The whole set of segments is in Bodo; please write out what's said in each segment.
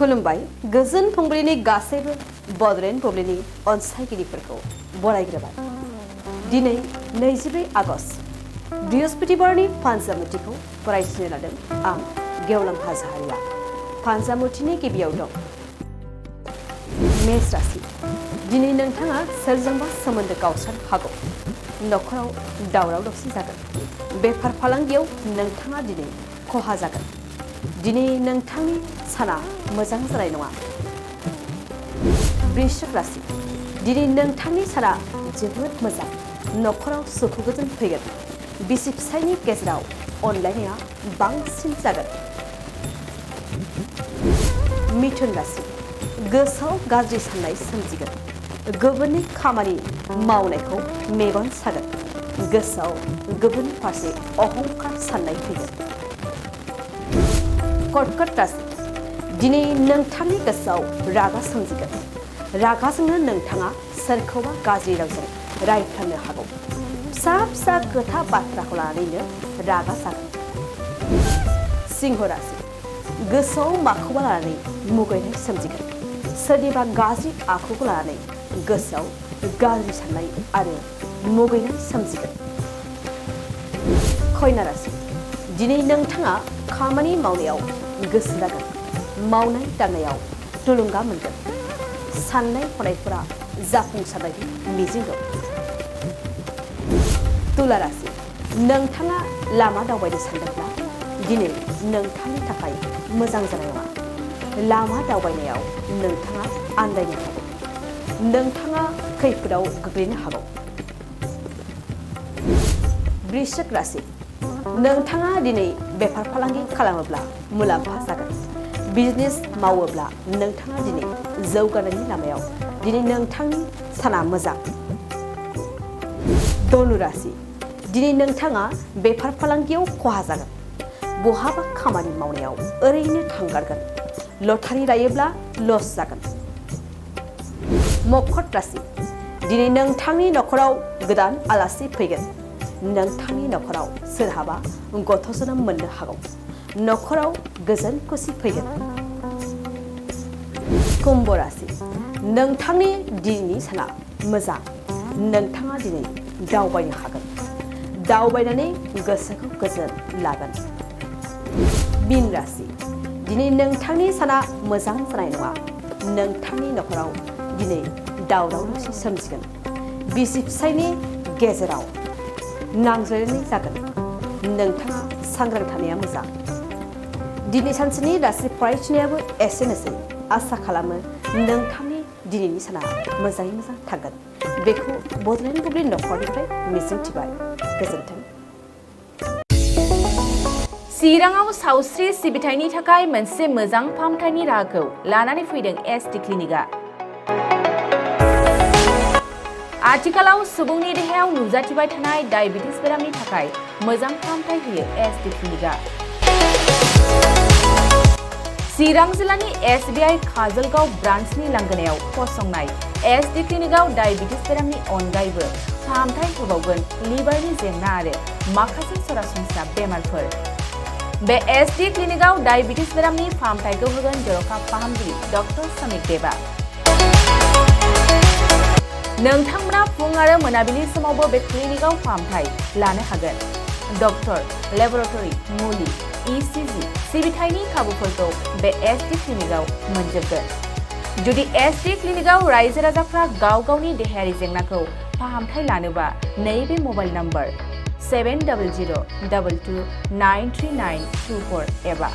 खुलुमबाय गोजोन फुंबिलिनि गासैबो बड'लेण्ड बुब्लिनि अनसायगिरिफोरखौ बरायग्रोबाय। दिनै 24 आगस्ट बृहस्पतिबारनि फानजामुथिखौ फरायथिनो लादों आं गेवलां हाजहारिया। फानजामुथिनि गिबियाव दं मेष राशि। दिनै नोंथाङा सोरजोंबा सोमोन्दो गावस्रानो हागौ। नखराव दावराव दावसि जागोन। बेफार फालांगियाव नोंथाङा दिनै खहा जागोन। दिनै नोंथांनि साना मोजां जानाय नङा। वृश्चिक राशि। दिनै नोंथांनि साना जोबोद मोजां। नखराव सुखु गोजोन फैगोन। बिसि फिसायनि गेजेराव अनलायनाया बांसिन जागोन। मिथुन राशि। गोसोआव गाज्रि साननाय सोमजिगोन। गुबुननि खामानि मावनायखौ मेगन सागोन। गोसोआव गुबुननि फारसे अहंकार साननाय फैगोन। कर्कट राशि। दिनै नोंथांनि गोसोआव रागा सोमजिगोन। रागाजोंनो नोंथाङा सोरखौबा गाज्रि रावजों रायफ्लांनो हागौ। फिसा फिसा खोथा बाथ्राखौ लानानैनो रागा जागोन। सिंह राशि। गोसोआव माखौबा लानानै मुगैनाय सोमजिगोन। सोरनिबा गाज्रि आखुखौ लानानै गोसोआव गाज्रि साननाय आरो मुगैनाय सोमजिगोन। कन्या राशि। दिनै नोंथाङा खामानि मावनायाव गोसो जागोन। मावनाय दांनायाव थुलुंगा मोनगोन। साननाय हनायफोरा जाफुंसारनायनि मिजिं दं। तुला राशि। नोंथाङा लामा दावबायनो सानदोंब्ला दिनै नोंथांनि थाखाय मोजां जानाय नङा। लामा दावबायनायाव नोंथाङा आन्दायनो हागौ। नोंथाङा खैफोदाव गोग्लैनो हागौ। वृश्चिक राशि। नोंथाङा दिनै बेफार फालांगि खालामोब्ला मुलाम्फा जागोन। बिजनेस मावोब्ला नोंथाङा दिनै जौगानायनि लामायाव दिनै नोंथांनि साना मोजां। धनु राशि। दिनै नोंथाङा बेफार फालांगियाव खहा जागोन। बहाबा खामानि मावनायाव ओरैनो थांगारगोन। लटारि लायोब्ला लस जागोन। मकर राशि। दिनै नोंथांनि नखराव गोदान आलासि फैगोन। नोंथांनि नखराव सोरहाबा गथ' जोनोम मोननो हागौ। नखराव गोजोन खुसि फैगोन। कुम्भ राशि। नोंथांनि दिनैनि साना मोजां। नोंथाङा दिनै दावबायनो हागोन। दावबायनानै गोसोखौ गोजोन लागोन। मीन राशि। दिनै नोंथांनि साना मोजां जानाय नङा। नोंथांनि नखराव दिनै दावराव दावसि सोमजिगोन। बिसि फिसायनि गेजेराव नांज्लायनाय जागोन। नोंथाङा सांग्रां थानाया मोजां। दिनै सानसेनि राशि फरायथिनायाबो एसेनोसै। आसा खालामो नोंथांनि दिनैनि साना मोजाङै मोजां थागोन। बेखौ बड'लेण्ड बुब्लि नखरनिफ्राय मिजिंथिबाय। गोजोन्थों। चिराङाव सावस्रि सिबिथायनि थाखाय मोनसे मोजां फाहामथायनि राहाखौ लानानै फैदों एसटि क्लिनिकआ। आथिखालाव सुबुंनि देहायाव नुजाथिबाय थानाय डायबिटिस बेरामनि थाखाय मोजां फाहामथाय होयो एसटि क्लिनिकआ। चिरां जिल्लानि SBI काजलगाव ब्रान्चनि लांगोनायाव फसंनाय एसटि क्लिनिकआव डायबिटिस बेरामनि अनगायैबो फाहामथाय होबावगोन लिभारनि जेंना आरो माखासे सरासनस्रा बेमारफोर। बे एसटि क्लिनिकआव डायबिटिस बेरामनि फाहामथायखौ होगोन जर'खा फाहामगिरि डक्टर समिक देबा। नोंथांमोना फुं आरो मोनाबिलि समावबो बे क्लिनिकआव फाहामथाय लानो हागोन। डक्टर, लेबरेटरि, मुलि, ECG सिबिथायनि खाबुफोरखौ बे एसटि क्लिनिकआव मोनजोबगोन। जुदि एसटि क्लिनिकआव रायजो राजाफ्रा गाव गावनि देहायारि जेंनाखौ फाहामथाय लानोबा नैबे मबाइल नम्बर 7002293924 एबा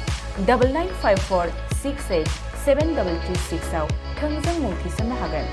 9954687236 आव थोंजों मुं थिसननो हागोन।